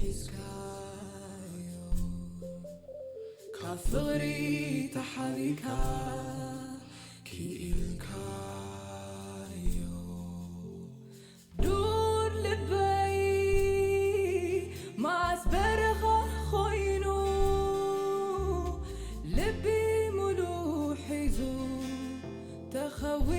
ሒዝካዮ ካብ ፍቕሪ ተሓቢእካ ክኢልካዮ ዱር ልበይ መዓስ በረኻ ኮይኑ ልቢ ሙሉ ሒዙ ተኸዊሉ።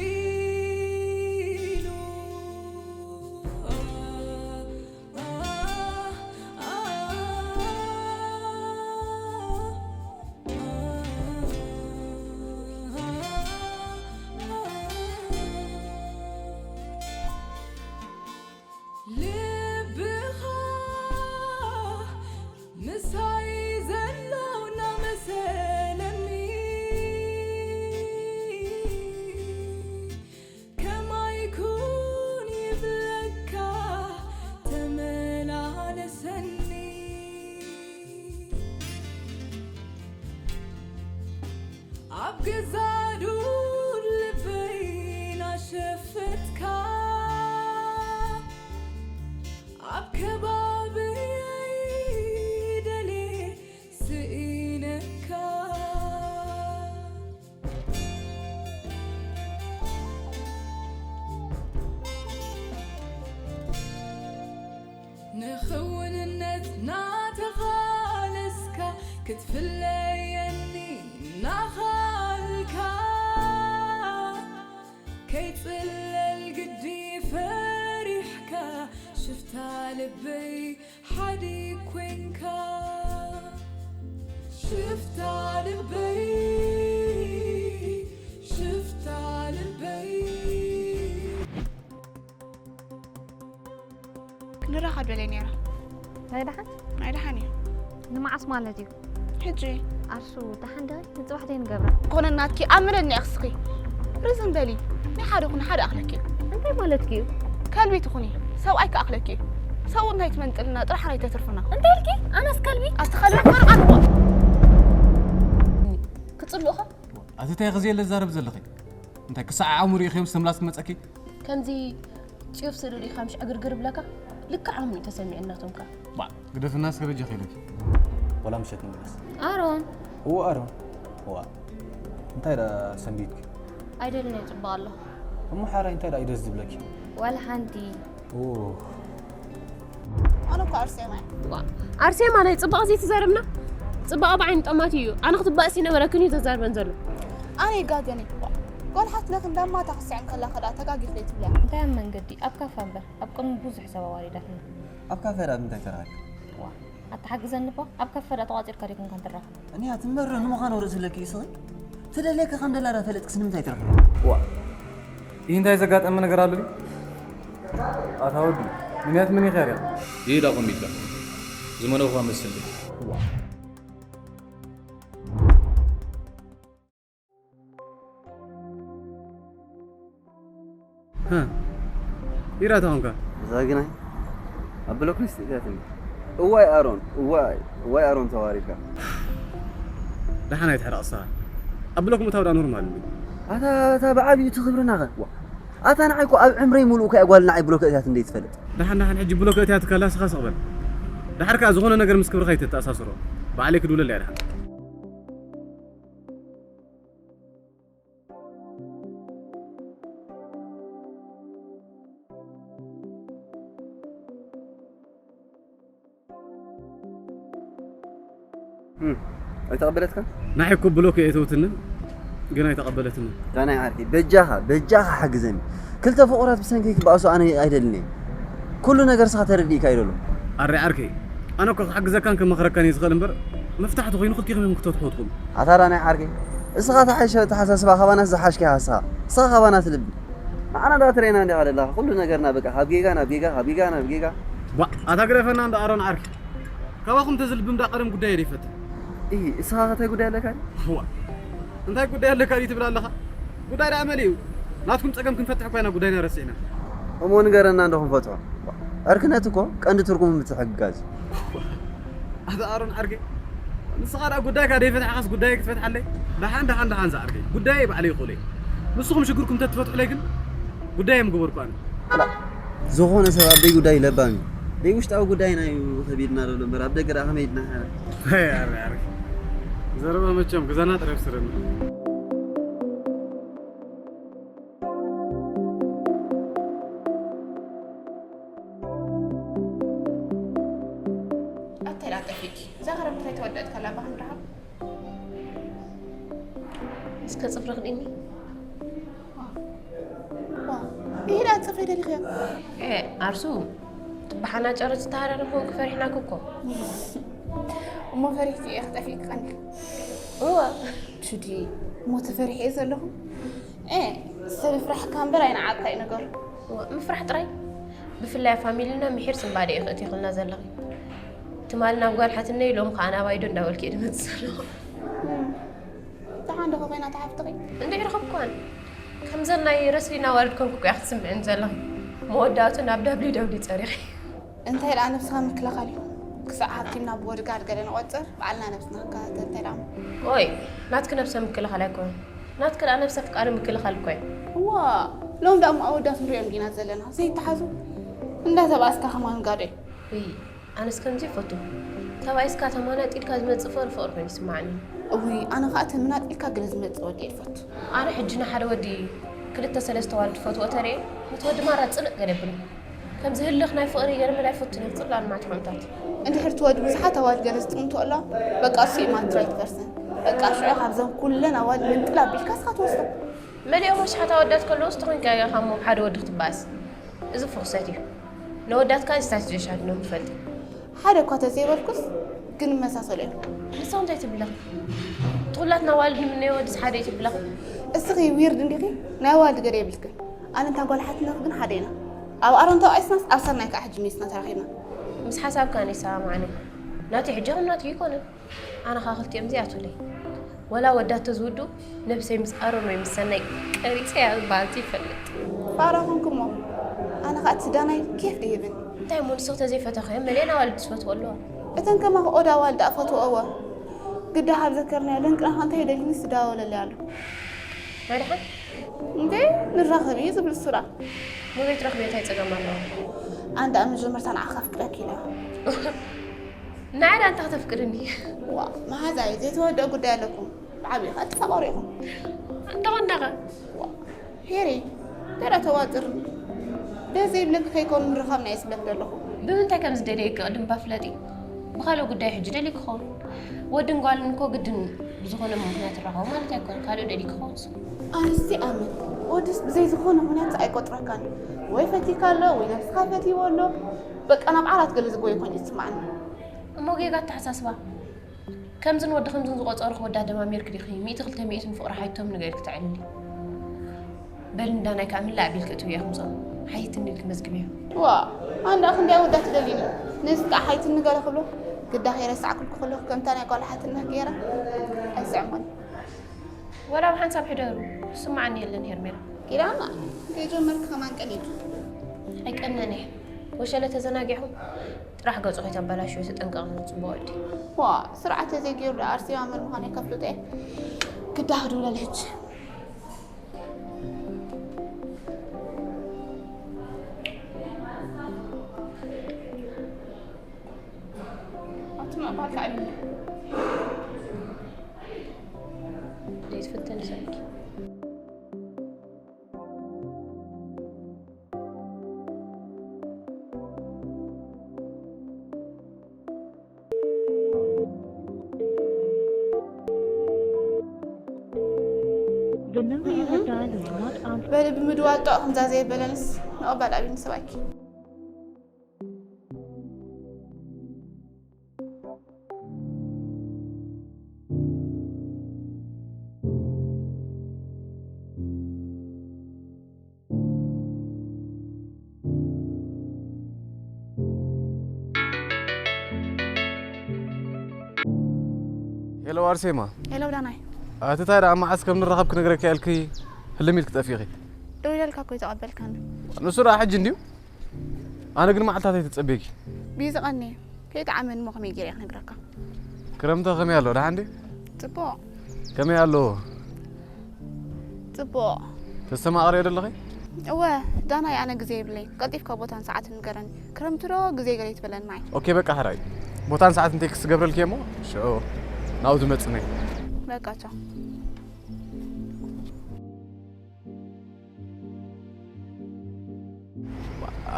ልብኻ ምሳይ ዘሎ እናመሰለኒ ከማይ ኩን ይብለካ ተመላለሰኒ ኣብ ገዛ ዱር ልበይ ናሸፈትካ ኣብ ከባብየይ ደልየ ስኢነካ ንኽውንነት ናተቓለስካ ክትፍለየኒ ናኻልካ ከይጽለል ግዲ ፈሪሕካ ሽፍታ ልበይ ሓዲ ኮንካ ሽፍታ ልበይ ሽፍታ ልበይ ክንራኸብ ደልየ ነይረ። ናይ ደሓን ናይ ደሓን እዩ። ንመዓስ ማለት እዩ? ሕጂ ኣሱ ደሓን ዶ ንፅባሕ ዘይንገብራ? ኮነ ናትኪ ኣምለኒ ኣኽስኺ ርዝን በሊ ናይ ሓደ ኩን ሓደ ኣኽለኪ እንታይ ማለትኪ እዩ? ከልቢ ትኹኒ ሰብኣይ ከኣኽለኪ ሰብኡ እንታይ ትመንጥልና ጥራሕ ናይ ተትርፍና እንታይ ኢልኪ? ኣነስ ከልቢ ኣቲ ከልቢ ፈርቓ ንዋ ክፅልኡኻ ኣቲ እንታይ ክዜ ለዛረብ ዘለኺ እንታይ ክሳዕ ዓሙ ሪኢኺዮም ዝተምላስ ክመፀኪ ከምዚ ጭፍ ስሪ ሪኢኻ ምሽ ዕግርግር ብለካ ልክዕ ዓሙ እዩ ተሰሚዑ እናቶም ከ ባ ግደፍና እስከ በጃ ከይለኪ ወላ ምሸት ንምለስ ኣሮን እዎ ኣሮን እዋ እንታይ ዳ ሰንቢትኪ ኣይደልን እየ ፅቡቅ ኣለኹ እሞ ሓራይ እንታይ ዳ እዩ ደስ ዝብለኪ ዋላ ሓንቲ ኦ ኣነ እኮ ኣርሴማ እየ ኣርሴማ ናይ ፅባቕ እዚ ትዛረብና ፅባቐ ብዓይኒ ጠማት እዩ ኣነ ክትባእሲ ነበረክን እዩ ዘዛርበን ዘሎ ኣነ ይጋገን ይግባእ ጓል ሓትነክ እንዳማታ ክስዕን ከላ ከዳ ተጋጊት ለይትብልያ እንታይ ኣብ መንገዲ ኣብ ካፋ እምበር ኣብ ቅድሚ ብዙሕ ሰብ ኣዋሪዳትና ኣብ ካፈ ዳ ብምንታይ ተራኺብኩም ኣተሓግዘኒ እባ ኣብ ካፈ ዳ ተቋፂርካ ዲኩም ከንትራኸብ እኒያ ትመረ ንምዃኑ ርእሲ ኣለኪ ይስኺ ትደልየኪ ከም ደላ ዳ ፈለጥክስ ንምንታይ ትረኽቢ ዋ ይህ እንታይ ዘጋጠመ ነገር ኣሎ ኣታ ወዲ ምክንያት ምን ይኸር ይህ ዳቆም ይልካ ዝመነው ኳ መስል ኢራ ተኾንካ እዛ ግናይ ኣብ ብሎክ ሚስት እዚኣትኒ እዋይ ኣሮን እዋይ እዋይ ኣሮን ተዋሪድካ ደሓን ኣይትሕረቕ ንስኻ ኣብ ብሎክ ምእታው ዳ ኖርማል እዩ ኣታ ኣታ ብዓብዩ እቲ ክብርና ኸ ዋ ኣታ ንዓይ እኮ ኣብ ዕምረይ ሙሉእ እኮ እያ ጓል ንዓይ ብሎክ እዚኣት እንደይ ትፈልጥ ደሓን ደሓን ሕጂ ብሎክ እቲኣ ትከላ ንስኻ ስቕ በል ደሓር ከኣ ዝኾነ ነገር ምስ ክብርኻ ኣይተተኣሳስሮ ባዕለይ ክድውለላ እያ ደሓን ኣይተቐበለትካ ንዓይ እኮ ብሎክ እየ እተውትኒ ግን ኣይተቐበለትኒ ዳናይ ዓርኪ በጃኻ በጃኻ ሓግዘኒ ክልተ ፍቑራት ብሰንከይ ክበኣሱ ኣነ ኣይደልን እየ ኩሉ ነገር ስኻ ተረዲእካ ይደሎ ኣረ ዓርከይ ኣነ እኮ ክሓግዘካን ክመኽረካን እየ ዝኽእል እምበር መፍታሕ ተኾይኑ ክልቲኹም ኢኹም ክትፈትሕዎ ትኽእሉ ኣታ ዳናይ ዓርከይ እስኻ ተሓይሸ ተሓሳስባ ካባናስ ዝሓሽካ ኢኻ እስኻ እስኻ ካባናስ ልቢ ንዓና ዳ ትሬና እንዲኻ ደለኻ ኩሉ ነገርና በቃ ካብ ጌጋ ናብ ጌጋ ካብ ጌጋ ናብ ጌጋ ባ ኣታ ግደፈና እንዳ ኣሮን ዓርኪ ካባኹም ተዝልብም ዳ ቀደም ጉዳይ እየ ይፈትሕ እይ እስኻ ከታይ ጉዳይ ኣለካ ዋ እንታይ ጉዳይ ኣለካ ድዩ ትብል ኣለኻ ጉዳይ ደኣ መሊኡ ናትኩም ጸገም ክንፈትሕ እኳ ኢና ጉዳይና ረሲዕና እሞ ንገረና እንዶ ክንፈትሖ ዕርክነት እኮ ቀንዲ ትርጉሙ ምትሕግጋዝ ኣታ ኣሮን ዓርከይ ንስኻ ደኣ ጉዳይካ ደይፈትሓኻስ ጉዳይ ክትፈትሓለይ ደሓን ደሓን ደሓን ዝዓርከይ ጉዳይ ባዕለይ ይኽእሎ ንስኹም ሽግርኩም ተትፈትሑለይ ግን ጉዳይ ምገበርኩ ኣነ ዝኾነ ሰብ ኣደይ ጉዳይ ለባም እዩ ናይ ውሽጣዊ ጉዳይና እዩ ከቢድና ዘሎ እምበር ኣብ ደገ ደኣ ከመይ ኢድና ሓራ። ኣረ ኣረ ዘረባ መቸም ገዛና ጥራይ ስረና። ኣታይ ደኣ ጠፊእኪ? እዛ ከረምታ ኣይተወደአት ከላ ባህን ረሃብ። እስከ ጽፍሪ ክድኒ። ይሄዳ ጽፍሪ ደሊኽያ። ኤ ኣርሱ ትበሓና ጨረት ዝተሃረረ ኮንክ ፈሪሕናክ እኮ። እሞ ፈሪሕቲ እየ ክጠፊእክ ቀንዲ። እወ ቹዲ እሞ ተፈሪሕ እየ ዘለኹ። ኤ ሰብ ይፍራሕካ እምበር ኣይንዓካ እዩ ነገሩ። እወ፣ ምፍራሕ ጥራይ። ብፍላይ ፋሚሊና ምሒር ስንባደ እዩ ክእትይክልና ዘለኺ። ትማሊ ናብ ጓል ሓትነይ ሎም ከዓ ናብ ኣይዶ እንዳበልኪ እየ ድመፅእ ዘለኹ። ደሓን ዶ ኮይና ተሓፍትኺ? እንድዒ ረኸብኳን ከምዘን ናይ ረስሊን ኣዋልድ ኮንኩ እኮ ክትስምዕን ዘለኺ። መወዳእቱ ናብ ዳብሊው ዳብሊው ፀሪኺ። እንታይ ደኣ ነብስኻ ምክልኻል እዩ። ክሳዕ ሃብቲምና ብቦድጋርድ ገለ ንቆጽር ባዕልና ነብስና ክንከታተል እንታይ ደኣ እሞ። ኦይ ናትኪ ነብሰ ምክልኻል ኣይኮነን። ናትኪ ደኣ ነብሰ ፍቃሪ ምክልኻል እኮ እዩ። እዋ ሎም ደኣ እሞ ኣወዳት ንሪኦም ዲና ዘለና ዘይተሓዙ። እንዳተባእስካ ከማን ጋዶ እዩ። እይ ኣነስ ከምዚ ይፈቱ። ተባኢስካ ተማናጢልካ ዝመፅእ ፍቕሪ ፍቕሪ ኮይኑ ይስማዓኒ። እውይ ኣነ ከዓ ተመናጢልካ ገለ ዝመፅእ ወዲ እየ ዝፈቱ። ኣነ ሕጂ ንሓደ ወዲ ክልተ ሰለስተ ዋልድ ትፈትዎ ተሪኤ ነቲ ወዲ ማራ ፅልእ ገለ የብሎ። ከምዚ ህልኽ ናይ ፍቕሪ ገለ መላ ኣይፈቱን እየ ፅላል ማት ሓምታት። እንድሕር እቲ ወዲ ብዙሓት ኣዋልድ ገለ ዝጥምቶ ኣሎ በቃ እሱ እዩ ማትራይት ፐርሰን። በቃ ሽዑ ካብዘን ኩለን ኣዋልድ ምንጥል ኣቢልካ እስኻ ትወስዶ። መሊኦም ኣሽሓት ኣወዳት ከለዉ እስቲ ኮንካ ኢኻ እሞ ብሓደ ወዲ ክትበኣስ። እዚ ፍኹሰት እዩ። ነወዳት ከኣ ስታትስ ጀሻት ነው ንፈልጥ። ሓደ እኳ ተዘይበልኩስ ግን መሳሰሉ እዮም። ንስኻ እንታይ ትብላ? ትኹላትና ዋልድ ንምነዮ ወድስ ሓደ እዩ ትብላ? እስኺ ዊርድ እንዲኺ ናይ ዋልድ ገደ የብልክን። ኣነ እንታ ጓል ሓትነት ግን ሓደ ኢና። ኣብ ኣሮን ተባኢስናስ ኣብ ሰናይ ከዓ ሕጂ ሚስና ተራኺብና። ምስ ሓሳብካ ኣነ ይሰማማዕኒ። ናተይ ሕጂ ከም ናትኪ ኣይኮነን። ኣነ ኸኣ ክልቲኦም እዚኣትውለይ። ወላ ወዳት ተዝውዱ ነብሰይ ምስ ኣሮን ወይ ምስ ሰናይ ቀሪጸያ ዝበሃልቲ ይፈልጥ። ፋራ ኾንኩሞ። ኣነ ኸኣ እቲ ዳናይ ኬፍ ድሂብን። እንታይ እሞ ንስኺ ተዘይፈተኽዮ መሊአን ኣዋልድ ዝፈትዎ ኣለዋ። እተን ከማኺ ኦዳ ኣዋልድ ኣፈትወኦ። ግዳ ካብ ዘከርናዮ ለንቅና ኸኣ እንታይ ደሊኒ ዝደዋወለለይ ኣሎ። ናይ ደሓን እንዴ ንራኸብ እዩ ዝብል ሱራ። ሞዘይ ትረኽቢ እንታይ ጸገም ኣለዎ? ኣንዳ መጀመርታ ንዓኻ ኣፍቅረኪ ኢላ። ንዓይ ደኣ እንታይ ክተፍቅድኒ? ዋ መሓዛይ ዘይተወደአ ጉዳይ ኣለኩም። ብዓብዩ ኸኣ ትፋቐሩ ኢኹም። እንተኾንዳኸ? ሄሪ ገለ ተዋጥርኒ። ደስ ዘይብለኪ ከይኮን ምርኻብና እየ ዝብለኪ ዘለኹ። ብምንታይ ከም ዝደልየኪ ቅድም እባ ፍለጢ። ብኻልእ ጉዳይ ሕጂ ደልዩ ክኸውን። ወድን ጓልን እኮ ግድን ብዝኾነ ምኽንያት ይራኸቡ ማለት ኣይኮነን። ካልእ ደልዩ ክኸውን እሱ። ኣነስ ይኣምን። ወድስ ብዘይ ዝኾነ ምኽንያት ኣይቆጽረካን እዩ። ወይ ፈቲካ ኣሎ ወይ ነብስኻ ፈትይዎ ኣሎ። በቃ ናብ ዓራት ገለ ዝጎየ ኮይኑ እዩ ዝስምዓኒ። እሞ ጌጋ ኣተሓሳስባ። ከምዝን ወዲ ከምዝን ዝቆጸሩኺ ወዳት ደማሚርኪ ዲኺ ሚእቲ ክልተ ሚእቲ ንፍቕሪ ሓይቶም ንገርኪ ተዕልሊ። በሊ ንዳናይ ከዓ ምላእ ኣቢልኪ እትውያ ከምዞም ሓይትኒ ኢልኪ መዝግብዮ። ዋእ ኣነ ደኣ ክንደይ ኣወዳት ትደልይኒ? ነዚ ከዓ ሓይትኒ ገለ ክብሎ ግዳ ከይረሳዕኩልኪ ከለኹ ከምታ ናይ ጓል ሓትነት ገይረ ኣይስዕሞን። ወላ ብሓንሳብ ሕደሩ ዝስማዓኒ የለን ሄርሜላ። ኪዳና ከይጀመርኪ ከማን ቀኒቱ። ኣይቀነን እየ ወሸለ ተዘናጊዕኹም ጥራሕ ገጹ ከይተበላሽዮ ተጠንቀቕ ንጽቡቕ ወዲ። ዋእ ስርዓት ተዘይገይሩ ደኣ ኣርሴማ መን ምዃነይ ከፍልጦ እየ። ግዳ ክድውለል ሕጂ። ኣቲ ምዕባል ተኣልዩኒ። ዘይትፍተኒ ሰብኪ። በሊ ብምድዋል ጦቕ ከምዛ ዘየበለንስ ንቐባል ኣብኒ ሰብኣይኪ። ሄሎ ኣርሴማ። ሄሎ ዳናይ። ኣቲ ታይ ደኣ መዓስ ከም ንራኸብ ክነግረኪ ኢልኪ ህልም ኢልኪ ጠፊኺ። ደዊለልካ እኮ ይተቐበልካኒ። ንሱ ደኣ ሕጂ እንድዩ። ኣነ ግን መዓልታት ኣይተጸብየኪ። ቢዚ ቀኒ ከይተዓመኒ እሞ ከመይ ገይረ እየ ክነግረካ? ክረምተ ከመይ ኣሎ ደሓን ድዩ? ጽቡቕ። ከመይ ኣሎ? ጽቡቕ። ተስተማቕርዮ ደለኺ? እወ፣ ዳናይ፣ ኣነ ግዜ የብለይን። ቀልጢፍካ ቦታን ሰዓትን ንገረኒ። ክረምቲ ዶ ግዜ ገለ ይትበለና እዩ። ኦኬ፣ በቃ፣ ሕራይ። ቦታን ሰዓትን ቴክስት ገብረልኪ እሞ፣ ሽዑ ናብኡ ዝመጽእ ነይ። በቃ፣ ቻው።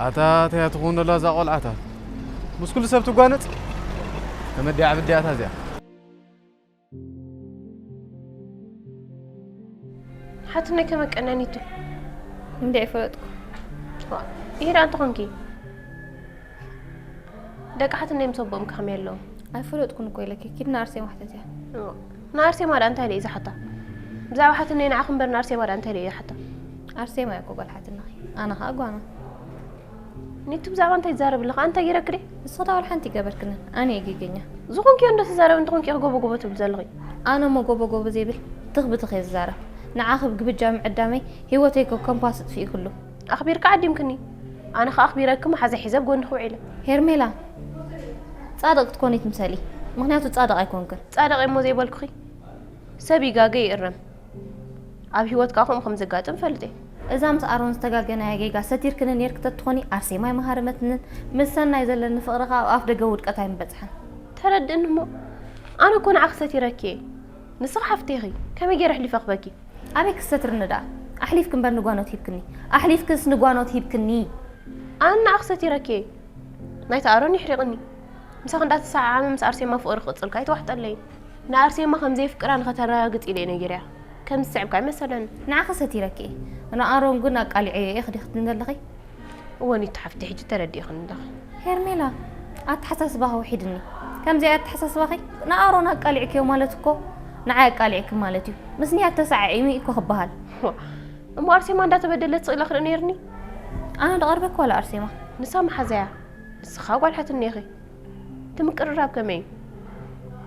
ኣታ፣ እንታይ እያ ትኸውን ዘላ እዛ ቆልዓ? ኣታ፣ ምስ ኩሉ ሰብ ትጓነጽ? ተመዲያ ዓብዲ ኣታ እዚኣ። ሓትነይ ከመቀነኒቱ? እንዴ ኣይፈለጥኩ። ዋ፣ ይሄዳ እንተኾንኪ፣ ደቂ ሓትነይ ምስ ኣቦኦም ከመይ ኣለዉ? ኣይፈለጥኩን እኮ ኢለኪ። ኪድ ንኣርሴማ ሕተትያ። ዋ፣ ንኣርሴማ ደኣ እንታይ ኢለ እየ ዝሓታ? ብዛዕባ ሓትነይ ንዓኺ እምበር ንኣርሴማ ደኣ እንታይ ኢለ እየ ዝሓታ? ኣርሴማ እያ እኮ ጓል ሓትነኺ። ኣነ ኸኣ ጓና። ኒቱ፣ ብዛዕባ እንታይ ትዛረቢ ኣለኻ? ኣንታ ጌረክሪ? ንስኺ ዳውል ሓንቲ ይገበርክንን፣ ኣነ እየ ጌገኛ። ዝኾንክዮ እንዶ ትዛረቢ እንተኾንኪ ኢኺ ጎቦ ጎቦ ትብሊ ዘለኺ። ኣነ እሞ ጎቦ ጎቦ ዘይብል ትኽ ብትኽ እየ ዝዛረብ። ንዓኺ ብግብጃ ምዕዳመይ ህይወተይ እኮ ኮምፓስ ኣጥፊኡ ኩሉ። ኣኽቢርካ ዓዲምክኒ። ኣነ ኸኣ ኣኽቢረኪ መሓዛ ሒዘ ኣብ ጎንኺ ውዒለ። ሄርሜላ፣ ጻድቕ ክትኮኒ ትምሰሊ። ምኽንያቱ ጻድቕ ኣይኮንክን። ጻድቕ እየ እሞ ዘይበልኩኺ። ሰብ ይጋገ ይእረም። ኣብ ህይወት ከኣ ከምኡ ከም ዘጋጥም ፈልጥ እየ። እዛ ምስ ኣሮን ዝተጋገናያ ጌጋ ሰቲርክኒ ኔርኪ ተትኾኒ ኣርሴማ ኣይመሃረመትንን። ምስ ሰናይ ዘለኒ ፍቕሪ ከኣ ኣብ ኣፍ ደገ ውድቀት ኣይምበጽሐን። ተረድእኒ እሞ፣ ኣነ እኮ ንዓኺ ሰቲረኪ እየ። ንስኺ ሓፍተይ ኢኺ። ከመይ ገይረ ኣሕሊፈ ክህበኪ? ኣበይ ክሰትርኒ ደኣ? ኣሕሊፍኪ እምበር ንጓኖት ሂብክኒ። ኣሕሊፍክስ ንጓኖት ሂብክኒ። ኣነ ንዓኺ ሰቲረኪ እየ። ናይታ ኣሮን ይሕሪቕኒ። ምሳኺ እንዳተሰዓዓመ ምስ ኣርሴማ ፍቕሪ ክቕጽል ከኣ ኣይተዋሕጠለይን። ንኣርሴማ ከም ዘየፍቅራ ንኸተረጋግጽ ኢለ እየ ነጊረያ። ከም ዝስዕብካ ኣይመሰለኒ። ንዓኺ ሰቲረኪ እየ። ንኣሮን ግን ኣቃሊዐዮ እየ ክዲ ክትብልኒ ዘለኺ? እወ ኒቱ ሓፍተይ፣ ሕጂ ተረዲእኽኒ ኣለኺ። ሄርሜላ፣ ኣተሓሳስባኺ ውሒድኒ። ከምዚ ኣተሓሳስባኺ ንኣሮን ኣቃሊዕክዮ ማለት እኮ ንዓይ ኣቃሊዕኪ ማለት እዩ። ምስ ንያት ተሰዓዒሙ እዩ እኮ ክበሃል። ዋ፣ እሞ ኣርሴማ እንዳተበደለት ስቕ ኢለ ክርኢ ነይርኒ? ኣነ ዝቐርበኪ ዋላ ኣርሴማ? ንሳ መሓዛያ፣ ንስኻ ጓል ሓትኒ ኢኺ። እቲ ምቅርራብ ከመይ እዩ?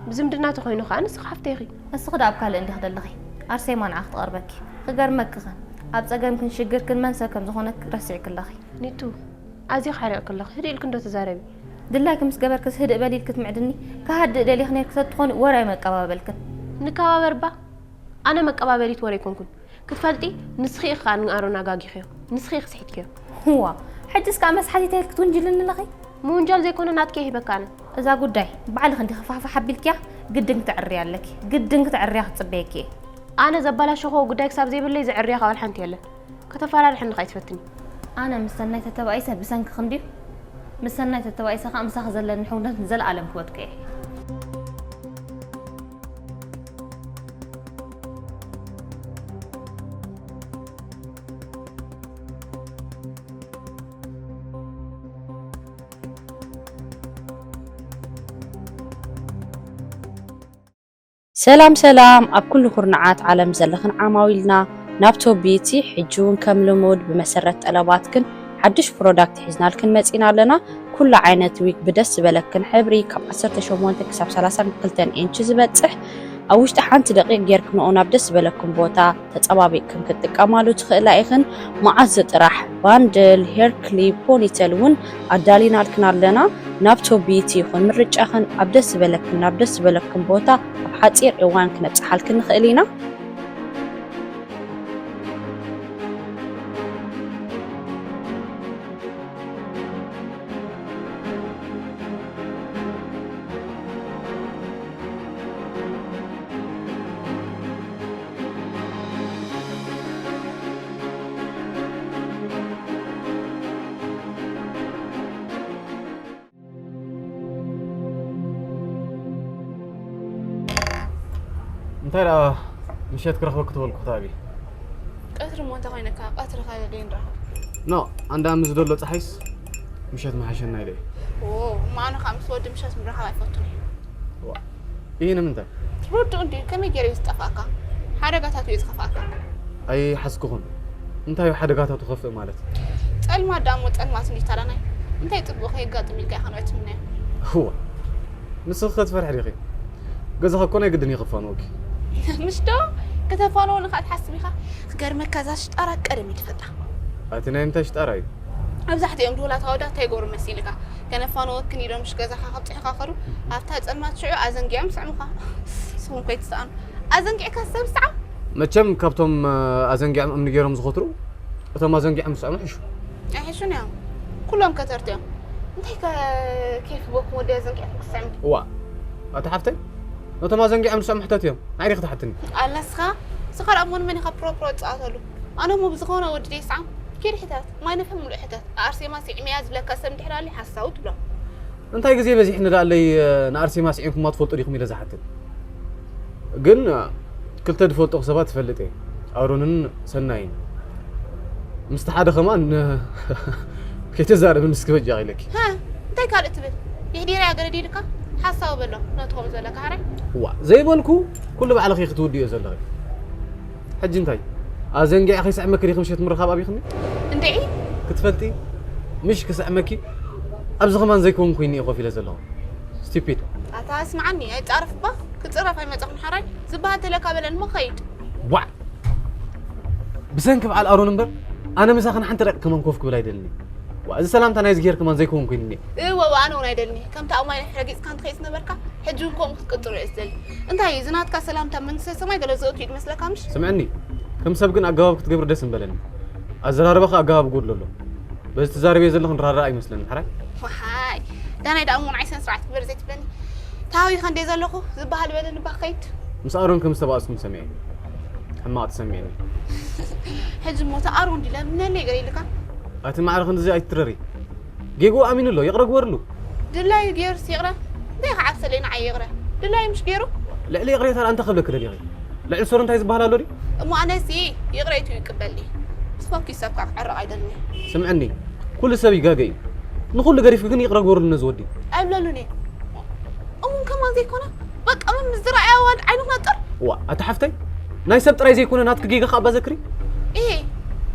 ብዝምድና ተኾይኑ ኸኣ ንስኺ ሓፍተይ ኢኺ። ንስኺ ደኣ ኣብ ካልእ እንዲኺ ዘለኺ። ኣርሴማ ንዓኺ ትቐርበኪ። ክገርመኪ ኸ፣ ኣብ ጸገምክን ሽግርክን መን ሰብ ከም ዝኾነኪ ረሲዕኪ ኣለኺ። ኒቱ፣ ኣዝየ ሓሪቕኪ ኣለኺ። ህድእ ኢልኪ እንዶ ተዛረቢ። ድላይኪ ምስ ገበርክስ ህድእ በሊ ኢልኪ ትምዕድኒ። ክሃድእ ደሊኺ ነይርኪ ተትኾኒ ወረ ኣይመቀባበልክን። ንከባበር እባ። ኣነ መቀባበሊት ወረ ኣይኮንኩን። ክትፈልጢ፣ ንስኺ ኢኺ ከኣ ንኣሮን ኣጋጊኽዮ። ንስኺ ኢኺ ስሒትክዮ። እዋ፣ ሕጅስ ከኣ መስሓቲት ኢልኪ ትውንጅልኒ ኣለኺ? ምውንጃል ዘይኮነ ናትኪ እየ ሂበካ ኣነ። እዛ ጉዳይ ባዕልኺ እንዲኺ ፋሕፋሕ ኣቢልክያ፣ ግድን ክተዕርያ ኣለኪ። ግድን ክተዕርያ ክጽበየኪ እየ። ኣነ ዘባላሸኽዎ ጉዳይ ክሳብ ዘይብለይ ዘዕርያ ከኣ ዋላ ሓንቲ የለን። ከተፈራርሕኒ ከኣ ኣይትፈትኒ። ኣነ ምስ ሰናይ ተተባኢሰ ብሰንክኺ እንድዩ። ምስ ሰናይ ተተባኢሰ ከኣ ምሳኺ ዘለኒ ሕውነት ንዘለኣለም ክበትኮ እየ። ሰላም ሰላም ኣብ ኩሉ ኩርናዓት ዓለም ዘለኽን ዓማዊልና ናብ ቶብ ቢዩቲ ሕጂ እውን ከም ልሙድ ብመሰረት ጠለባትክን ሓድሽ ፕሮዳክት ሒዝናልክን መፂና ኣለና። ኩሉ ዓይነት ዊግ ብደስ ዝበለክን ሕብሪ ካብ ዓሰርተ ሸሞንተ ክሳብ ሰላሳ ክልተ ኢንች ዝበፅሕ ኣብ ውሽጢ ሓንቲ ደቂቕ ጌርክንኦ ናብ ደስ ዝበለክን ቦታ ተፀባቢቕክን ክትጥቀማሉ ትኽእላ ኢኽን። መዓዝ ጥራሕ ባንድል፣ ሄር ክሊፕ፣ ፖኒቴል እውን ኣዳሊናልክን ኣለና። ናብ ቶብ ቢዩቲ ይኹን ምርጫኽን ኣብ ደስ ዝበለክን ናብ ደስ ዝበለክን ቦታ ኣብ ሓፂር እዋን ክነብፅሓልክን ንኽእል ኢና። እንታይ ደኣ ምሸት ክረኽበኪ ተበልኩ ክተኣቢ። ቀትሪ እሞ እንታይ ኮይነካ? ቀትሪ ከ ደይ ንራኸብ። ኖ፣ ኣንዳ ምስ ደሎ ጸሓይስ ምሸት መሓሸና ኢለ እየ። ኦ፣ እሞ ኣነ ከዓ ምስ ወዲ ምሸት ምርኻብ ኣይፈቱን እየ። ዋ፣ ይህ ንምንታይ? ርዱእ እንድዩ፣ ከመይ ገይረ እዩ ዝጠፍኣካ? ሓደጋታቱ እዩ ዝኸፍኣካ። ኣይሓዝክኹን። እንታይ እዩ ሓደጋታቱ ከፍእ ማለት? ጸልማት ደኣ እሞ ጸልማት እንድዩ ታዳናይ። እንታይ ጽቡቕ ከየጋጥም ኢልካ ኢኻ ንዕኡ ትምነዮ? እዋ፣ ንስኺ ከ ትፈርሒ ዲኺ? ገዛኺ እኮ ናይ ግድን እዩ ክፋንወኪ። ምሽ ዶ? ከተፋንወኒ ከኣ ትሓስብ ኢኻ? ክገርመካ እዛ ሽጣራ ቀደም እየ ዝፈልጣ። ኣቲ ናይ ምንታይ ሽጣራ እዩ? መብዛሕትኦም ድሁላት ኣወዳት እንታይ ይገብሩ መሲልካ? ከነፋንወክን ኢሎም ምሽ ገዛኻ ከብጽሑኻ ከዱ ኣብታ ጸልማት ሽዑ ኣዘንጊዖም ይስዕሙኻ። ንስኹም ከይትስኣኑ። ኣዘንጊዕካ ሰብ ይስዓም? መቸም ካብቶም ኣዘንጊዖም እምኒ ገይሮም ዝኸትሩ እቶም ኣዘንጊዖም ዝስዕሙ ሕሹ። ኣይሕሹን እዮም። ኩሎም ከተርቲ እዮም። እንታይ ከ ኬፍ ቦኩም ወዲ ኣዘንጊዕኩም ክስዕም? እዋ፣ ኣታ ሓፍተይ፣ ነቶም ኣዘንጊዖም ዝስዕሙ ሕተት እዮም። ንዓይ ዲኺ ትሓትኒ? ኣላ ንስኻ፣ ንስኻ ደኣ እሞ ንመን ኢኻ ፕሮ ፕሮ ትጻወተሉ? ኣነ እሞ ብዝኾነ ወዲ ደይስዓም፣ ኪድ ሕተት፣ ማይ ነፈ ምሉእ ሕተት። ኣርሴማ ስዒመያ ዝብለካ ሰብ እንድሕር ኣልዩ ሓሳዊ ትብሎ። እንታይ ግዜ በዚሕኒ ደኣለይ ንኣርሴማ ስዒምኩማ ትፈልጡ ዲኹም ኢለ ዝሓትት? ግን ክልተ ዝፈልጦ ሰባት ትፈልጥ እየ፣ ኣሮንን ሰናይን። ምስቲ ሓደ ከማን ከይተዛረብኒ እስኪ በጃኺ ኢለኪ። ሃ፣ እንታይ ካልእ ትብል? የሕዲረያ ገለ ድዩ ኢልካ? ሓሳዊ በሎ፣ ነቲ ከምኡ ዝበለካ ሓራይ። ዋ፣ ዘይበልኩ ኩሉ ባዕልኺ ክትውድዮ ዘለኺ። ሕጂ እንታይ? ኣዘንጊዐ ከይስዕመኪ ዲኺ ምሸት ምርኻብ ኣቢኽኒ? እንድዒ። ክትፈልጢ፣ ምሽ ክስዕመኪ፣ ኣብዚ ከማን ዘይከውን ኮይኒ እየ ኮፍ ኢለ ዘለኹ። ስቲፒድ። ኣታ ስምዓኒ፣ ኣይጻረፍ እባ፣ ክጽረፍ ኣይመጻኹን ሓራይ። ዝበሃል ተለካ በለኒ እሞ ኸይድ። ዋዕ! ብሰንኪ በዓል ኣሮን እምበር፣ ኣነ ምሳኽን ሓንቲ ደቂቕ ከማን ኮፍ ክብል ኣይደልን እየ። ዋዕ፣ እዚ ሰላምታ ናይዚ ጌር ከማን ዘይከውን ኮይኑኒ። እወ፣ እወ፣ ኣነ እውን ኣይደልን እየ። ከምቲ ኣብ ማይ ረጊጽካ እንትኸይድ ዝነበርካ፣ ሕጂ እውን ከምኡ ክትቅጽሎ እየ ዝደሊ። እንታይ እዩ፣ እዚ ናትካ ሰላምታ መንግስተ ሰማይ ገለ ዘእቱ እዩ ዝመስለካ ምሽ? ስምዕኒ፣ ከም ሰብ ግን ኣገባብ ክትገብሪ ደስ ምበለኒ። ኣዘራርባኺ ኣገባብ ጎድሎ ኣሎ። በዚ ትዛረብዮ ዘለኺ ንራዳእ ኣይመስለንን፣ ሓራይ? ወሓይ፣ ዳናይ ደኣ እሞ ንዓይ ስነ ስርዓት ግበር ዘይትብለኒ? ተሃዊኸ እንድየ ዘለኹ ዝበሃል በለኒ እባ ከይድ። ምስ ኣሮን ከም ዝተባእስኩም ሰሚዐ። ሕማቕ ተሰሚዕኒ። ሕጂ እሞ እቲ ኣሮን ድዩ ለምነለይ ገለ ኢልካ? ኣቲ ማዕረ ክንድዚ ኣይትትረሪ። ጌግኡ ኣሚኑ ኣሎ፣ ይቕረ ግበርሉ። ድላዩ ገይሩስ ይቕረ? እንታይ ክዓብሰለይ ንዓይ ይቕረ? ድላዩ ምሽ ገይሩ? ልዕሊ ይቕሬታ ደኣ እንታይ ክብለኪ ደሊኺ? ልዕሊ ሶሪ እንታይ ዝበሃል ኣሎ ድዩ? እሞ ኣነሲ ይቕሬቱ ይቅበል ድየ? ምስ ፈኪስ ሰብካ ክዕረቕ ኣይደልን እየ። ስምዕኒ፣ ኩሉ ሰብ ይጋገ እዩ። ንኹሉ ገዲፍኪ ግን ይቕረ ግበርሉ ነዚ ወዲ። ኣይብለሉን እየ። እሙን ከማን ዘይኮነ በቃ መምስ ዝረኣያ ዋልድ ዓይኑ ክነጥር። ዋ፣ ኣቲ ሓፍተይ፣ ናይ ሰብ ጥራይ ዘይኮነ ናትኪ ጌጋ ከኣ ባዘክሪ። እሄ፣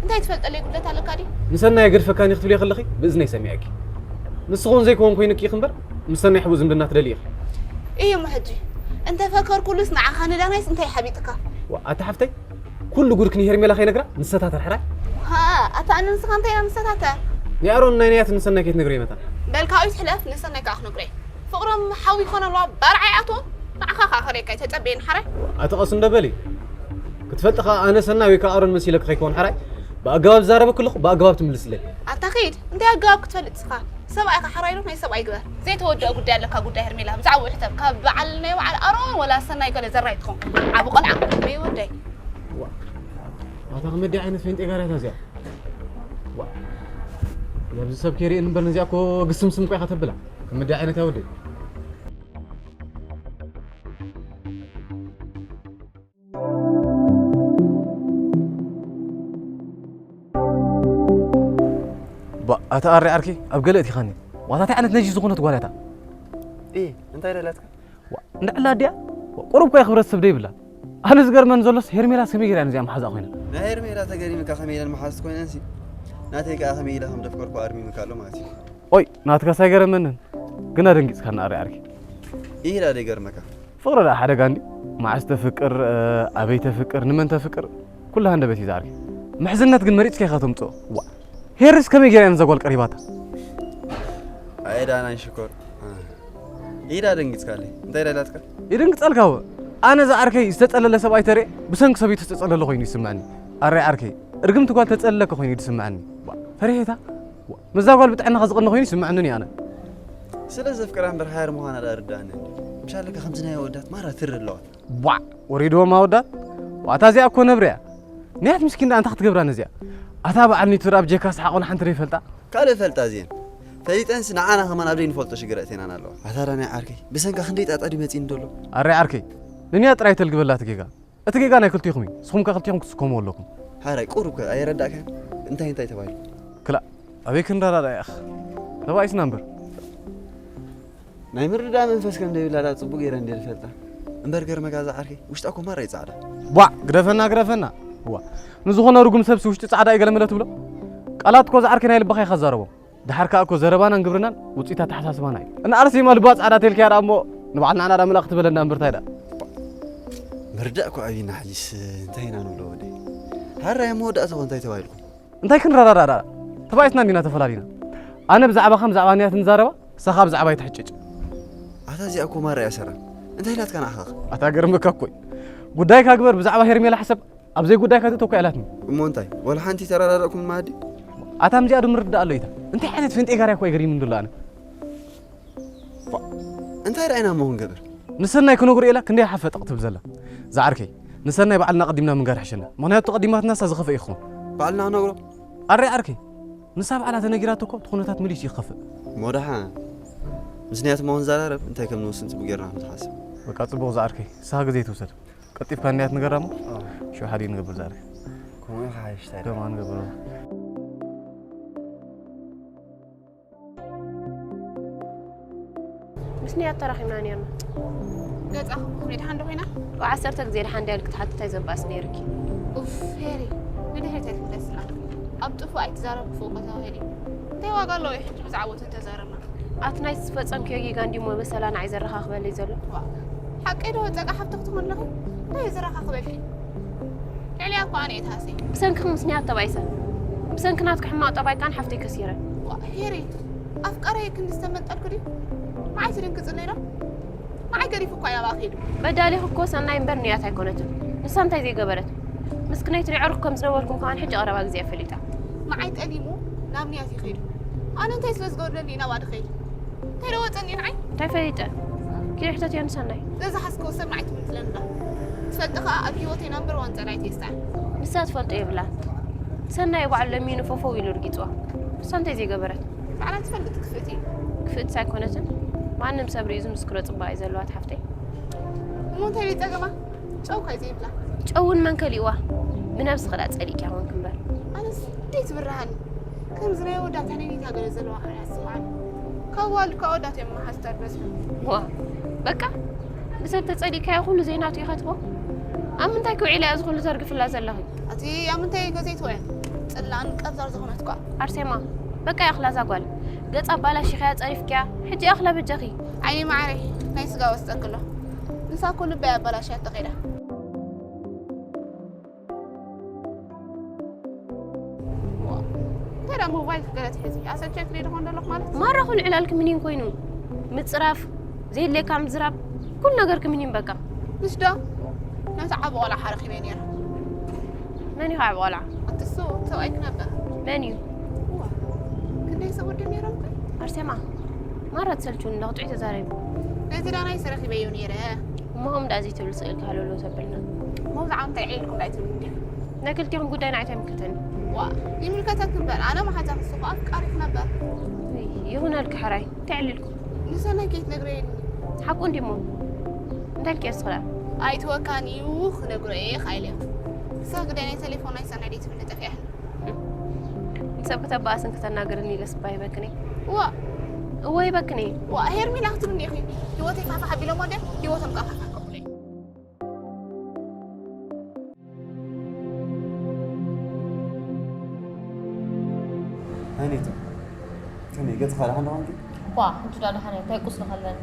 እንታይ ትፈልጠለይ ጉድለት ኣለካ ድዩ? ንሰናይ ኣይገድፈካን እዩ ክትብልዮ ከለኺ ብእዝነይ ሰሚዐኪ። ንስኺ እውን ዘይከውን ኮይኑኪ ኢኺ እምበር፣ ምስ ሰናይ ሕቡእ ዝምድና ትደልዪ ኢኺ። እየ እሞ ሕጂ እንተፈከርኩሉስ ንዓኻ ንዳናይስ እንታይ ሓቢጥካ? ዋ፣ ኣቲ ሓፍተይ፣ ኩሉ ጉድኪ ንሄርሜላ ከይነግራ ንሰታተር ሕራይ። ሃ፣ ኣታ ኣነ ንስኻ እንታይ ኢና ንሰታተር? ንኣሮን ናይ ንያት ንሰናይ ከይትነግረዮ መታን። በል ካብኡ ይትሕለፍ ንሰናይ ከኣ ክነግሮ እየ። ፍቕሮም ሓዊ ይኾን ኣለዋ ባርዓ ይኣትዎ ንዓኻ ከኣ ከርእየካ ኣይተጸበየን ሓራይ። ኣቲ ቀስ እንዶ በሊ። ክትፈልጢ ከኣ ኣነ ሰናይ ወይ ከኣ ኣሮን መሲለኪ ከይከውን ሓራይ። ብኣገባብ ዝዛረበኪ ኣለኹ ብኣገባብ ትምልስለይ። ኣታ ኺድ እንታይ ኣገባብ ክትፈልጥ ንስኻ? ሰብኣይካ ሓራይ ዶ ናይ ሰብኣይ ግበር። ዘይተወድኦ ጉዳይ ኣለካ ጉዳይ ሄርሜላ ብዛዕባኡ ሕተት ካብ በዓል ናይ በዓል ኣሮን ወላ ሰናይ ገለ ዘራይ ትኾን ዓቢ ቆልዓ መይ ወደይ። ኣታ ክመዲ ዓይነት ፌንጤ ጋር እያ እዚኣ። ዋ። ነብዚ ሰብ ከይርኢ እንበር ነዚኣ እኮ ግስምስም እኮ ኢኻ ተብላ። ክመዲ ዓይነት እያ ወደይ። ባ ኣታ ኣሪ ዓርኪ ኣብ ገለ እቲኻኒ። ዋታ እንታይ ዓይነት ነጂ ዝኾነት ጓል እያ እታ? ኢ እንታይ ደላትካ? ዋ፣ እንዳ ዕላ ድያ? ዋ፣ ቁሩብ እኮ እያ ክብረት ሰብ ደይብላ። ኣነ ዝገርመኒ ዘሎስ ሄርሜላስ ከመይ ገይራ ነዚኣ መሓዛ ኮይና? ናይ ሄርሜላ ተገሪምካ ከመይ ኢለን መሓዝቲ ኮይነንሲ ናተይ ከኣ ከመይ ኢለ ከም ደፍቀርኩ ኣርሚምካ ኣሎ ማለት እዩ። ኦይ፣ ናትካስ ኣይገረመንን። ግና ደንጊጽካና ኣሪ ዓርኪ። ኢላ ደይገርመካ። ፍቕሪ ደኣ ሓደጋ እንዲ። መዓስ ተፍቅር፣ ኣበይ ተፍቅር፣ ንመን ተፍቅር፣ ኩሉ ሃንደበት እዩ ዝዓርኪ። ምሕዝነት ግን መሪጽካ ኢኻ ተምጽኦ። ዋ፣ ሄርስ ከመይ ገይራ እያ ነዛ ጓል ቀሪባታ? ኣየ ዳናይ ሽኮር። ኢዳ ደንጊጽካለይ። እንታይ ኢላ ኢላትካ? ይድንግጸልካ ወ። ኣነ ዝዓርከይ ዝተጸለለ ሰብኣይ ተርኤ ብሰንኪ ሰበይቱ ዝተጸለለ ኮይኑ ይስምዐኒ። ኣረ ዓርከይ፣ እርግምቲ ጓል ተጸልለካ ኮይኑ እዩ ዝስምዐኒ። ዋ፣ ፈሪሄታ? ዋ፣ ምስዛ ጓል ብጥዕናኻ ዝቐነ ኮይኑ ይስምዐኒ እኔ ኣነ። ስለ ዘፍቅራ እምበር ሓያር ምዃና ደኣ ርድኣኒ እንድዩ። ምሻለካ ከምዚ ናይ ኣወዳት ማራ ትሪ ኣለዋ። ዋዕ! ወሪድዎም ኣወዳት? ዋታ እዚኣ እኮ ነብሪ እያ። ንያት ምስኪን ደኣ እንታይ ክትገብራ ነዚኣ? ኣታ በዓል ኒቱር ኣብ ጀካ ሰሓቕ ወላ ሓንቲ ደይፈልጣ? ካልእ ፈልጣ እዚኤን ፈሊጠንስ ንዓና ከማን ኣብ ደይንፈልጦ ሽግር ኣእቴናና ኣለዋ። ኣታ ዳናይ ዓርከይ ብሰንካ ክንደይ ጣጣ ድዩ መጺኒ ዘሎ? ኣረ ዓርከይ ንንያ ጥራይ ተልግበላ እቲ ጌጋ። እቲ ጌጋ ናይ ክልቲኹም እዩ። ንስኹም ከ ክልቲኹም ክትስከምዎ ኣለኩም። ሓራይ ቁሩብ ከ ኣየረዳእካን? እንታይ እንታይ ተባሂሉ? ክላእ ኣበይ ክንረዳዳእ ያኽ? ተባኢስና እምበር። ናይ ምርዳእ መንፈስ ከም ደይብላ ዳ ጽቡቅ ገይረ እንደ ዝፈልጣ እምበር ገርመካ እዛ ዓርከይ ውሽጣ እኮ ማራ እዩ ጻዕዳ። ቧዕ ግደፈና ግደፈና። ዋ ንዝኾነ ርጉም ሰብሲ ውሽጢ ጻዕዳ እዩ ገለ መለ ትብሎ። ቃላት እኮ እዛ ዓርከይ ናይ ልብኻ ኢኻ ትዛረቦም። ደሓር ከኣ እኮ ዘረባናን ግብርናን ውጽኢት ኣተሓሳስባና እዩ። እና ኣርሴማ ልባ ጻዕዳ ተልክያ ደኣ እሞ ንባዕልና ኣና ደኣ መልኣኽ ትበለና እምበር እንታይ ደኣ። ምርዳእ እኮ ኣብይና ሕጂስ እንታይ ኢና ንብሎ ወደይ። ሓራይ ኣብ መወዳእታ እኮ እንታይ ተባሂልኩም? እንታይ ክንረዳዳእ ደኣ? ተባኢስና እንዲና ተፈላሊና። ኣነ ብዛዕባኻን ብዛዕባ ንያትን ንዛረባ፣ ንሳኻ ብዛዕባይ ትሕጭጭ። ኣታ እዚኣ እኮ ማራ እያ ሰራም። እንታይ ኢላትካ ንዓኻ? ኣታ ገርመካ እኮ እዩ። ጉዳይካ ግበር፣ ብዛዕባ ሄርሜላ ሕሰብ። ኣብ ዘይጉዳይ ከተእቶ እኮ ኢላትኒ። እሞ እንታይ? ወላ ሓንቲ ተረዳዳእኩም ማዲ? ኣታ ምዚኣ ዶ ምርዳእ ኣሎ ኢታ? እንታይ ዓይነት ፍንጤ ጋርያ እኮ ይገሪም እንድሎ ኣነ። እንታይ ርኣይና እሞ ክንገብር? ንሰናይ ክነግሮ ኢላ ክንደይ ሓፈጠቕ ትብል ዘላ። ዝዓርከይ፣ ንሰናይ ባዕልና ቀዲምና ምንጋር ይሕሸና። ምኽንያቱ ተቐዲማትና ንሳ ዝኸፍአ ይኸውን። ባዕልና ክነግሮ? ኣረ ዓርከይ፣ ንሳ ባዕላ ተነጊራቶ እኮ እቲ ኩነታት መሊሱ ይኸፍእ። ሞዳሓ ምስንያት መሆን ዘራረብ እንታይ ከም ንወስን ጽቡቅ ጌርና ንሓስብ። በቃ ጽቡቅ ዝዓርከይ፣ ንስኻ ግዜ ትውሰድ። ቀልጢፍካ እንድያ ትንገራ እሞ ሽው ሓዲ ንገብር ዛሬ። ከምኡ ኢኻ ሓይሽ ታዲያ። ደማ ንገብር። ምስ ንያት ተራኺብና ነርና። ገጻ ክምሪ ድሓን ዶ ኮይና? ካብ ዓሰርተ ግዜ ድሓን ድያ ኢልኪ ትሓትታይ ዘባእስ ነይርኪ። ኡፍ ሄሪ፣ ንድሕሪት ኣይትምለስና። ኣብ ጥፉእ ኣይትዛረብ ክፉእ እኮ ተባሂሉ እዩ። እንታይ ዋጋ ኣለዎ እዩ ሕጂ ብዛዕባኡ ተተዛረብና? ኣቲ ናይቲ ዝፈጸምክዮ ጌጋ እንድዩሞ በሰላ ንዓይ ዘረኻኽበለይ ዘሎ። ዋእ፣ ሓቀይ ዶ ጸጋ ሓፍቲ ክትኾኒ ኣለኺ? እንታይ እዩ ዘረኻኽበኪ? ልዕሊኣ እኮ ኣነ እየ ትሃስይ። ብሰንክኺ ምስ ንያት ተባኢሰ። ብሰንኪ ናትኪ ሕማቕ ጠባይ ከኣ ንሓፍተይ ከሲረ። ዋእ ሄሪ፣ ኣፍቃርየይ ክንዲ ዝተመንጠልኩ ድዩ? ንዓይ ትድንግጽለይ ዶ? ንዓይ ገዲፉ እኳ እዩ ኣብኣ ከይዱ። በዳሊኺ እኮ ሰናይ እምበር ንያት ኣይኮነትን። ንሳ እንታይ ዘይገበረት? ምስክነይቲ የዕሩኽ ከም ዝነበርኩም ከማን ሕጂ ቀረባ ግዜ እያ ፈሊጣ። ንዓይ ጠሊሙ ናብ ንያት እዩ ከይዱ። ኣነ እንታይ ስለ ዝጎድለኒ እዩ ናብኣ ዝኸይድ? እንታይ ዶ ወጸኒ ንዓይ? እንታይ ፈሊጠ? ኪዲ ሕተትዮ ንሰናይ። ዘዝሓዝክዎ ሰብ ንዓይ ትምንጥለኒ ኣላ። ትፈልጢ ከኣ ኣብ ህይወተይ ናምበር ዋን ጸላኢተይ እያ። ንሳ ትፈልጦ የብላን። ሰናይ እዩ ባዕሉ ለሚኑ ፈፈው ኢሉ ርጊጽዋ። ንሳ እንታይ ዘይገበረት? ባዕላ ትፈልጥ ክፍእቲ። ክፍእትስ ኣይኮነትን። ማንም ሰብ ርእዩ ዝምስክሮ ጽባቐ እዩ ዘለዋ እታ ሓፍተይ። እሞ እንታይ ድዩ ጸገማ? ጨው እኳ እዩ ዘይብላ። ጨው እውን መን ከሊእዋ? ብነብስኺ ደኣ ጸሊእክያ ኮንኪ እምበር። ኣነስ እንዴት ብርሃኒ ከምዚ ናይ ኣወዳት ሕንኒታ ገለ ዘለዋ ከኣ ይስምዓኒ። ካብ ኣዋልድ ካብ ኣወዳት እዮም መሓዙታት ዝበዝሑ። ዋእ በቃ ብሰብ ተጸሊእካዮ ኩሉ ዘይናቱ ይኸትቦ። ኣብ ምንታይ ክውዒላ እያ እዚ ኩሉ ተርግፍላ ዘለኺ? ኣቲ ኣብ ምንታይ ገዘይትወ ጽላን ቀብዛር ዝኾነት ጓል። ኣርሴማ በቃ ያኽላ እዛ ጓል። ገጻ ኣባላሺኽያ ጸሪፍክያ። ሕጂ ያኽላ በጃኺ። ዓይኒ መዓረይ ናይ ስጋ ወስደኪ ኣሎ። ንሳ እኮ ልበይ ኣባላሽያቶ ከይዳ። እንታይ ደኣ ሞባይል ክገለ ትሕዚ ኣሰቸክኒ ድኾን ደለኹ ማለት እዩ። ማራ ኩሉ ዕላልኪ ምኒን ኮይኑ ምጽራፍ፣ ዘየድልየካ ምዝራብ፣ ኩሉ ነገርኪ ምኒን በቃ። ንሽ ዶ ነቲ ዓቢ ቆልዓ ሓረኺበ ነይረ። መን እዩ ዓቢ ቆልዓ? ኣትሱ ሰብኣይ ክነበር። መን እዩ? እዋ ክንደይ ሰብ ወዲ ነይሮም ከ? ኣርሴማ ማራ ትሰልችውኒ እንዳ ክጥዑይ ተዛረቢ። ነቲ ዳናይ ሰረኺበዮ ነይረ። እሞ ከምኡ ደኣ ዘይትብሊ ስቕ ኢልኪ ሃለውለው ተብልና። መውዝዓ እንታይ ዕልልኩም ዳኣ ኣይትብሉ እንዲኹም። ናይ ክልቲኹም ጉዳይ ንዓይ እንታይ ይምልከተኒ? ዋእ ይምልከተኪ እምበር ኣነ መሓዛኺ እሱ ኸኣ ኣፍቃሪኺ ነበር። ውይ ይኹነልኪ ሕራይ እንታይ ዕልልኩም? ንሰናይ ከይትነግርዮ ኢልኒ። ሓቁ እንድዩሞ እንታይ ኢልክዮ ንስኺ ደኣ? ኣይትወካን እዩ ክነግሮ እየ ኢኻ ኢለዮ። ንስኺ ግዳይ ናይ ተሌፎን ናይ ሰናይ ደይትብልኒ ጠፊእኺ። ንሰብ ክተባእስን ክተናግርን ኢለስ እባ ይበክን እየ። ዋእ እወ ይበክን እየ። ዋእ ሄርሜላ ክትብልኒ ኢኺ ህይወተይ ፋሕፋሕ ኣቢሎሞ ድዮም ህይወቶም ከኣ ፋሕፋሕ ከብሎ እየ። ሃኒቱ ከመይ ገጽኻ ደሓን ዶ ኾንኪ? እኳ ሕጂ ደኣ ደሓን እየ። እንታይ ቁስሊ ከለኒ?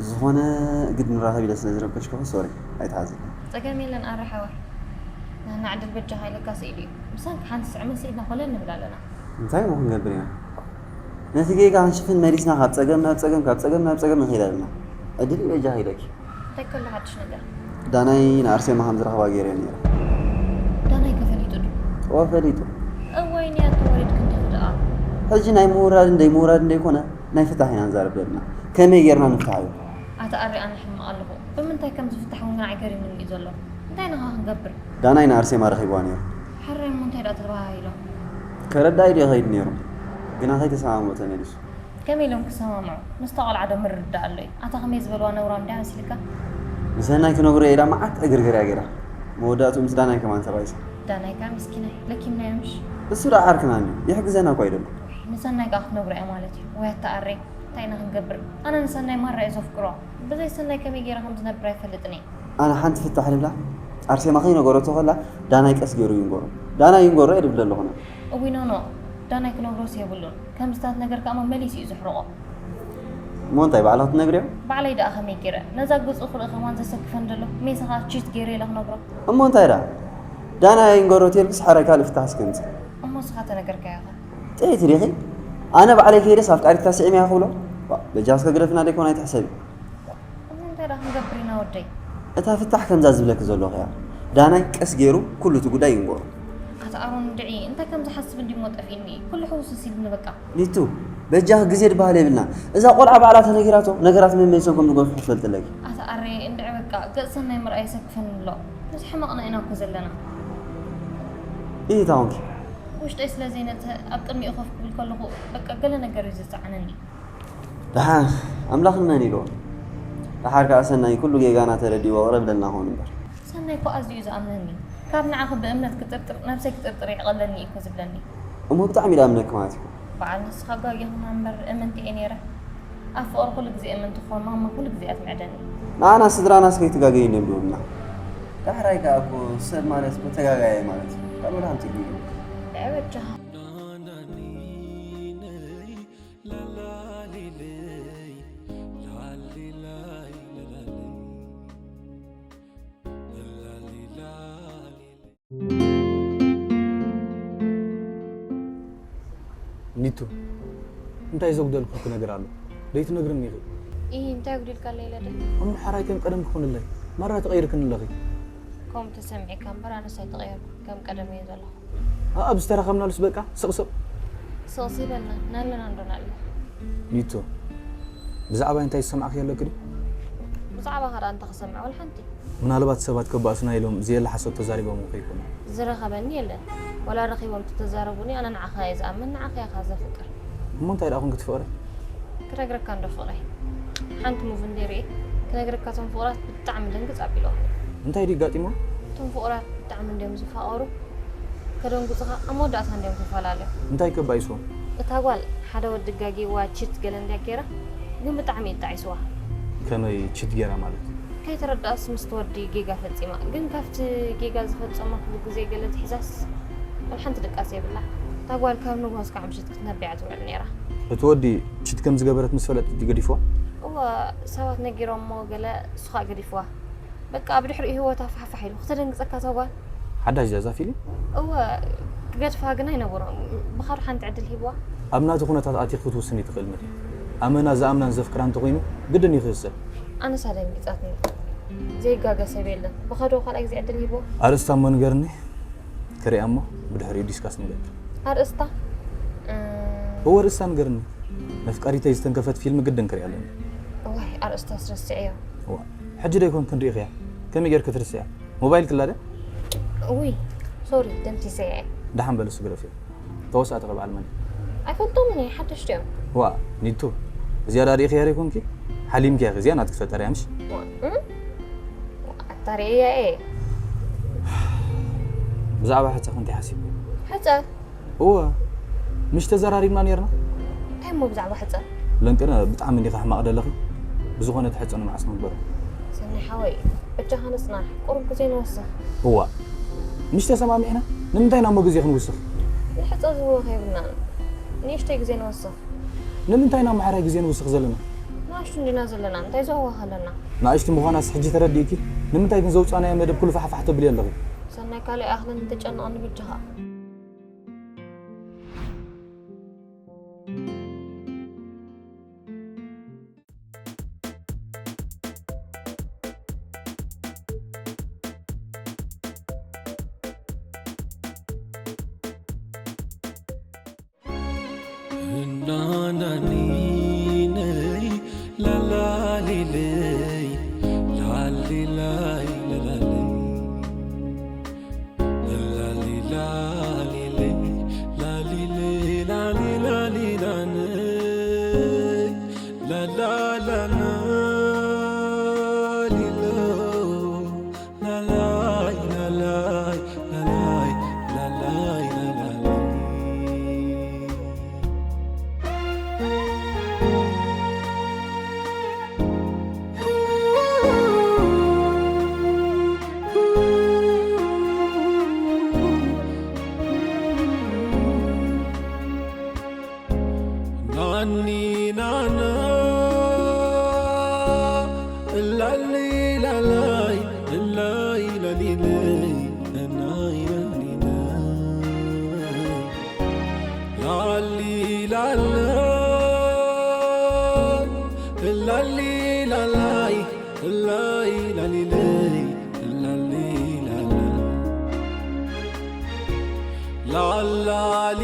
ዝኾነ ግድ ንራኸብ ኢለ ስለ ዝረበሽኩኺ ሶሪ ኣይትሓዝኒ። ጸገም የለን ኣረ ሓወይ። ናህና ዕድል በጃኻ ኢለካ ስኢሉ እዩ። ብሰንኪ ሓንቲ ስዕመ ስኢልና ኮለል ንብል ኣለና። እንታይ እሞ ክንገብር ኢና? ነቲ ጌጋ ክንሽፍን መሊስና ካብ ጸገም ናብ ጸገም ካብ ጸገም ናብ ጸገም ንኸይድ ኣለና። ዕድል እዩ በጃኺ ኢለኪ። እንታይ ከሎ ሓድሽ ነገር? ዳናይ ንኣርሴማ ከም ዝረኽባ ገይረ ነይረ። ዳናይ ከ ፈሊጡ ድዩ? እወ ፈሊጡ። እዋይ ንያቱ ወሪድኪ እንዲኺ ደኣ። ሕጂ ናይ ምውራድን ደይ ምውራድን ደይኮነ ናይ ፍታሕ ኢና ንዛረብ ዘለና። ከመይ ጌርና ንፍትሓዮ? ኣታ ኣሪ ኣነ ሕማቕ ኣለኹ። ብምንታይ ከም ዝፍታሕ እውን ግና ኣይገሪሙኒ እዩ ዘሎ። እንታይ ኢና ኸ ክንገብር? ዳናይ ንኣርሴማ ረኺብዋ ነይሩ። ሕራይ እሞ እንታይ ደኣ ተባሃሂሎም? ከረድኣ ኢሉ እዩ ከይዱ ነይሩ። ግና ከይተሰማምዑ ተመሊሱ። ከመይ ኢሎም ክሰማምዑ? ምስታ ቆልዓ ዶ ምርድዳእ ኣሎ እዩ? ኣታ ከመይ ዝበልዋ ነውራም ድያ መሲልካ? ንሰናይ ክነግሮ ኢላ መዓት ዕግርግር እያ ገይራ። መወዳእትኡ ምስ ዳናይ ከማን ተባኢሳ። ዳናይ ከኣ ምስኪናይ ለኪምናዮ ምሽ? እሱ ደኣ ዓርክና እንድዩ። ይሕግዘና እኳ ኣይደልን። ንሰናይ ከኣ ክትነግሮ እያ ማለት እዩ። ወይ ኣታ ኣሬ፣ እንታይ ኢና ክንገብር? ኣነ ንሰናይ ማራ እየ ዘፍቅሮ። ብዘይ ሰናይ ከመይ ገይረ ከም ዝነብር ኣይፈልጥን እየ። ኣነ ሓንቲ ፍታሕ ልብላ፣ ኣርሴማ ከይነገረቶ ከላ ዳናይ ቀስ ገይሩ ይንገሮ። ዳናይ ይንገሮ እየ ልብል ኣለኹ ኣነ። እውይ ኖኖ፣ ዳናይ ክነግሮስ የብሉን። ከምዚታት ነገር ከኣ መመሊሱ እዩ ዘሕርቖ። እሞ እንታይ ባዕልኺ ትነግርዮ? ባዕለይ ደኣ ከመይ ገይረ ነዛ ገጹ ክርኢ ከማን ዘሰክፈኒ ዘሎ ሜሳ ከኣ ቺት ገይረ ኢለ ክነግሮ። እሞ እንታይ ደኣ ዳናይ ኣይንገሮ ተልክስ ሓራይ ካልእ ፍታሕ እስከ ምጽእ። እሞ ንስኻ ተነገርካዮ ኸ? ጥዕይቲ ዲኺ? ኣነ ባዕለይ ከይደስ ኣፍቃሪትካ ስዒመያ ክብሎ? ዋ፣ በጃ እስከ ግደፍና ደይኮን ኣይትሕሰቢ። እሞ እንታይ ደኣ ክንገብር ኢና ወደይ? እታ ፍታሕ ከምዛ ዝብለኪ ዘለኹ እያ። ዳናይ ቀስ ገይሩ ኩሉ እቲ ጉዳይ ይንገሮ። ኣታ ኣሮን ድዒ እንታይ ከም ዝሓስብ እንዲሞ ጠፊእኒ። ኩሉ ሕውስስ ኢልኒ በቃ። ኒቱ፣ በጃኺ ግዜ ድበሃል የብልና። እዛ ቆልዓ ባዕላ ተነጊራቶ ነገራት መመሊሶም ከም ዝጎድሑ ትፈልጢ ኣለኪ። ኣታ ኣሬ እንድዒ በቃ ገጽ ሰናይ ምርኣይ የሰክፈኒ ኣሎ። ምስ ሕመቕና ኢና እኮ ዘለና። ኢታ ኾንኪ? ውሽጠይ ስለ ዘይነጽህ ኣብ ቅድሚኡ ኮፍ ክብል ከለኹ በቃ ገለ ነገር እዩ ዝጸዓነኒ። ደሓን ኣምላኽ ንመን ኢልዎ? ደሓር ከኣ ሰናይ ኩሉ ጌጋና ተረዲእዎ ቅረ ብለልና ኾን እምበር። ሰናይ እኮ ኣዝዩ እዩ ዝኣምነኒ። ካብ ንዓኺ ብእምነት ክጥርጥር ነብሰይ ክጥርጥር የዕቐለኒ እዩ እኮ ዝብለኒ። እሞ ብጣዕሚ እዩ ዝኣምነኪ ማለት እዩ። በዓል ንስኻ ኣጋጊኹና እምበር እምንቲ እየ ነይረ። ኣብ ፍቕሪ ኩሉ ግዜ እምንቲ ክኾን ማማ ኩሉ ግዜ እያ ትምዕደኒ። ንዓና ስድራናስ ከይትጋገዩ እዮም ድብሉና። ዳሕራይ ከኣ እኮ ሰብ ማለት እኮ ተጋጋየ ማለት እዩ። ካብ መድሃም ጽጉ እዩ። ደዐ በጃኻ። ኒቱ፣ እንታይ ዘጉደልኩ ክነግር ኣሎ? ደይትነግርኒ ኢኺ? ኢ፣ እንታይ ኣጉዲልካለይ ኢለ ዶ? እሞ ሕራይ ከም ቀደም ክኹንለይ። ማራ ተቐይርክኒ ኣለኺ። ከምኡ ተሰሚዕካ እምበር ኣነስ ኣይተቐየርኩን። ከም ቀደም እየ ዘለኹ። ኣብ ዝተረኸብናሉስ በቃ ስቕ ስቕ። ስቕ ስበልና፣ ናለና እንዶ ናለ። ኒቱ፣ ብዛዕባይ እንታይ ዝሰማዕክዮ ኣለኪ ድዩ? ብዛዕባኻ ደኣ እንታይ ክሰምዕ፣ ወላ ሓንቲ። ምናልባት ሰባት ከባእሱና ኢሎም ዘየለ ሓሶት ተዛሪቦም ከይኮኑ። ዝረኸበኒ የለን። ወላ ረኺቦም ተተዛረቡኒ፣ ኣነ ንዓኻ እየ ዝኣምን፣ ንዓኻ ኢኻ ዘፍቅር። እሞ እንታይ ደኣ ኮንኪ ትፍቕሪ? ክነግረካ እንዶ ፍቕረይ። ሓንቲ ሙቪ እንድየ ርእየ፣ ክነግረካ እቶም ፍቑራት ብጣዕሚ ደንግጽ ኣቢሎምኒ። እንታይ ድዩ ኣጋጢሞም? እቶም ፍቑራት ብጣዕሚ እንድዮም ዝፋቐሩ፣ ከደንግጹኻ ኣብ መወዳእታ እንድዮም ዝፈላለዩ። እንታይ ከባይስዎም? እታ ጓል ሓደ ወዲ ጋጊዋ ቺት ገለ እንድያ ጌራ፣ ግን ብጣዕሚ እዩ ጣዒስዋ። ከመይ ቺት ጌራ ማለት? ከይተረድኣስ ምስቲ ወዲ ጌጋ ፈጺማ፣ ግን ካብቲ ጌጋ ዝፈጸመትሉ ግዜ ገለ ትሒዛስ ወላ ሓንቲ ድቃስ የብላ። እታ ጓል ካብ ንግሆ እስካዕ ምሸት ክትነብያ ትውዕል ነይራ። እቲ ወዲ ቺት ከም ዝገበረት ምስ ፈለጠ ድዩ ገዲፍዋ? እወ፣ ሰባት ነጊሮሞ ገለ፣ እሱ ኸኣ ገዲፍዋ። በቃ ብድሕሪኡ ህይወታ ፋሕፋሕ ኢሉ። ክተደንግጸካ እታ ጓል። ሓዳሽ ድያ እዛ ፊልም? እወ፣ ክገድፋ ግን ኣይነበሮን። ብኻዶ ሓንቲ ዕድል ሂብዋ። ኣብ ናቱ ኩነታት ኣቲኺ ክትውስኒ ትኽእል መን እዩ? ኣመና ዝኣምናን ዘፍቅራ እንተኾይኑ ግድን እዩ ክህሰ። ኣነስ ኣደንጊጻትኒ። ዘይጋገ ሰብ የለን። ብኻዶ ካልኣይ ግዜ ዕድል ሂብዋ። ኣርእስታ እሞ ንገርኒ። ክሪኣ እሞ ብድሕሪኡ ዲስካስ ንገብር። ኣርእስታ? እም። እወ ኣርእስታ ንገርኒ። መፍቀሪተይ ዝተንከፈት ፊልም ግድን ክሪኣ ኣለኒ። እዋይ ኣርእስታ ስረስዐዮ። እዋ ሕጂ ዶ ይኮን ክንሪእኽያ? ከመይ ጌርኪ ትርስዕያ? ሞባይል ክላደ? ውይ ሶሪ ደምሲሰያ እየ። ደሓን በል እሱ ግረፍዮ። ተወሳእ ተቐብዓል መን? ኣይፈልጦምን እየ ሓደሽቲ እዮም። ዋ ኒቱ እዚኣ ዳ ሪእኽያ ዶ ይኮንኪ? ሓሊምክያ እዚኣ ናትኪ ፈጠርያ ምሽ? ዋ፣ እም? ኣታ ርእያ እየ። ብዛዕባ ሕጸ ክንታይ ሓሲብኪ? ሕጸ? እወ ምሽ ተዘራሪብና ነርና። እንታይ እሞ ብዛዕባ ሕጸ? ለንቅነ ብጣዕሚ እንዲኻ ሕማቕ ደለኺ። ብዝኾነ እቲ ሕጸ ንመዓስ ንግበሮ? ሰናይ ሓወይ በጃኻ ንጽናሕ ቁሩብ ግዜ ንወስኽ። እዋ ምሽ ተሰማሚዕና ንምንታይ ናሞ ግዜ ክንውስኽ? ንሕጸ ዝህወኽ የብልናን። ንእሽተይ ግዜ ንወስኽ። ንምንታይ ኢና ማሕራይ ግዜ ንውስኽ ዘለና? ንኣሽቱ እንዲና ዘለና እንታይ ዘህወኽ ኣለና? ንኣሽቱ ምዃናስ ሕጂ ተረዲእኪ? ንምንታይ ግን ዘውጻናዮ መደብ ኩሉ ፋሕፋሕ ተብልዮ ኣለኺ? ሰናይ ካልእ ኣይኣኽልን ተጨንቐኒ በጃኻ። ናኒ ናና እላሊ ላላይ እላይ ላሊለይ እናይ ላሊለይ ላሊ ላላ እላሊ ላላይ እላይ ላሊለይ እላሊ ላላ ላላሊ